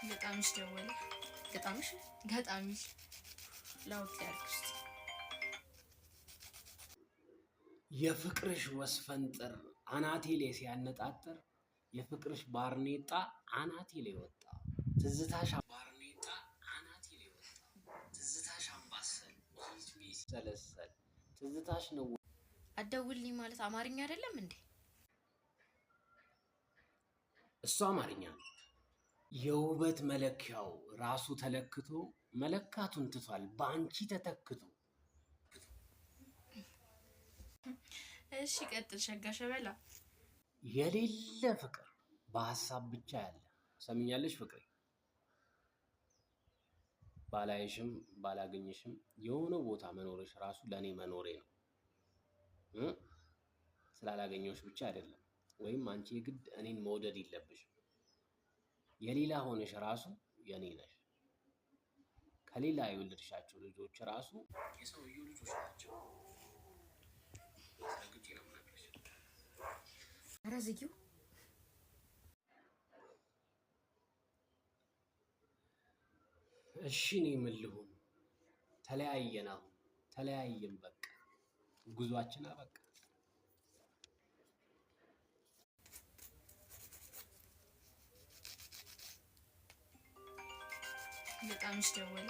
ገጣሚሽ ደወለ። ገጣሚሽ ገጣሚሽ loud ያድርግ እስቲ። የፍቅርሽ ወስፈንጥር አናቴ ላይ ሲያነጣጥር፣ የፍቅርሽ ባርኔጣ አናቴ ላይ ወጣ። ትዝታሽ ባርኔጣ አናቴ ላይ ወጣ። ትዝታሽ አምባሰል ሰለሰል ትዝታሽ ነው። አትደውልልኝ ማለት አማርኛ አይደለም እንዴ? እሱ አማርኛ ነው። የውበት መለኪያው ራሱ ተለክቶ መለካቱን ትቷል በአንቺ ተተክቶ። እሺ ቀጥል። ሸጋ ሸበላ። የሌለ ፍቅር በሀሳብ ብቻ ያለ። ሰምኛለሽ ፍቅሬ፣ ባላይሽም ባላገኝሽም የሆነ ቦታ መኖርሽ ራሱ ለእኔ መኖሬ ነው። ስላላገኘሁሽ ብቻ አይደለም። ወይም አንቺ የግድ እኔን መውደድ የለብሽም። የሌላ ሆነሽ ራሱ የኔ ነሽ። ከሌላ የወለድሻቸው ልጆች ራሱ የሰውየው ልጆች ናቸው። አስረግጬ ነው የምነግርሽ። ኧረ ዝጊው። እሺ እኔ ምን ልሁን? ተለያየን፣ አሁን ተለያየን፣ በቃ ጉዟችን አበቃ። ገጣሚሽ ደወለ።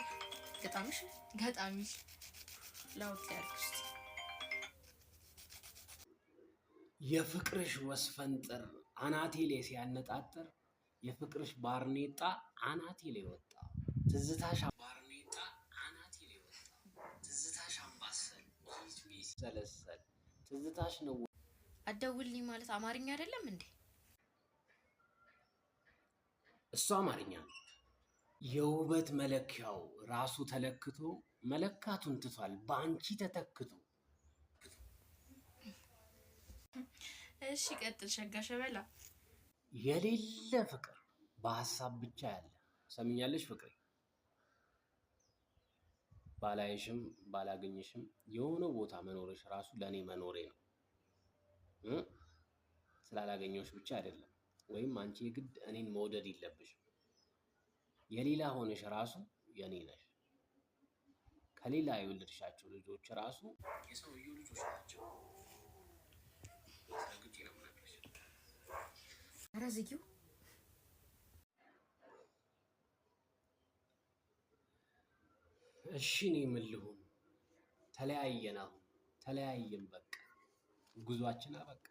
ገጣሚሽ ገጣሚሽ loud ያድርግ እስቲ። የፍቅርሽ ወስፈንጥር አናቴ ላይ ሲያነጣጥር፣ የፍቅርሽ ባርኔጣ አናቴ ላይ ወጣ። ትዝታሽ ባርኔጣ አናቴ ላይ ወጣ። ትዝታሽ አምባሰል ሰለሰል ትዝታሽ ነው። አትደውልልኝ ማለት አማርኛ አይደለም እንዴ? እሱ አማርኛ ነው። የውበት መለኪያው ራሱ ተለክቶ መለካቱን ትቷል በአንቺ ተተክቶ። እሺ ቀጥል። ሸጋ ሸበላ። የሌለ ፍቅር በሀሳብ ብቻ ያለ። ሰምኛለሽ ፍቅሬ፣ ባላይሽም ባላገኝሽም የሆነ ቦታ መኖርሽ ራሱ ለእኔ መኖሬ ነው። ስላላገኘሁሽ ብቻ አይደለም። ወይም አንቺ የግድ እኔን መውደድ የለብሽም። የሌላ ሆነሽ ራሱ የኔ ነሽ። ከሌላ የወለድሻቸው ልጆች ራሱ የሰውየው ልጆች ናቸው። አስረግጬ ነው የምነግርሽ። ኧረ ዝጊው። እሺ እኔ ምን ልሁን? ተለያየን፣ አሁን ተለያየን፣ በቃ ጉዟችን አበቃ።